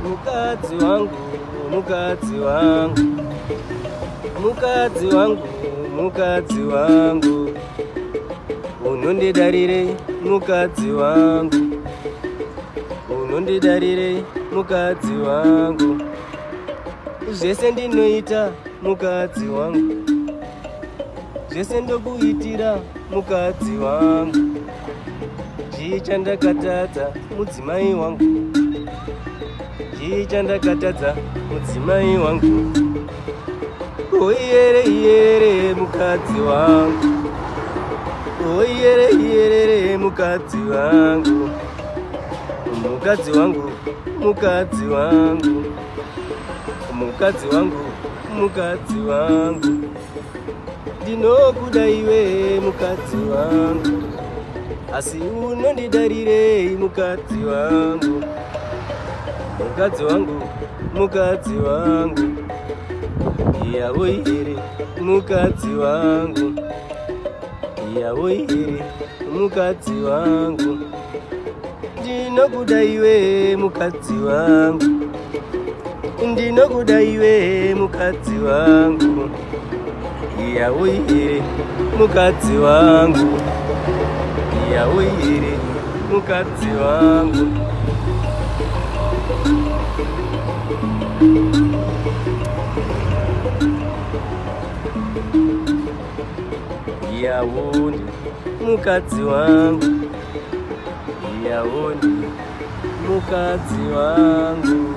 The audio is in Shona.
Mukadzi wangu, mukadzi wangu, mukadzi wangu, mukadzi wangu, unondidarire mukadzi wangu, unondidarire mukadzi wangu, zvese ndinoita mukadzi wangu, zvese ndokuitira mukadzi wangu, chii chandakatadza mudzimai wangu, chii chandakatadza mudzimai wangu, oiyere iyere mukadzi wangu, oiyere iyerere mukadzi wangu, mukadzi wangu, mukadzi wangu, mukadzi wangu, mukadzi wangu, ndinokuda iwe mukadzi wangu, asi unondidarirei mukadzi wangu, mukadzi wangu, mukadzi wangu, iyawo here mukadzi wangu, iyawo here mukadzi wangu, ndinokuda iwe mukadzi wangu, ndinokuda iwe mukadzi wangu, iyawo here mukadzi wangu, iyawo here mukadzi wangu. Iyawo mukadzi wangu, iyawo mukadzi wangu.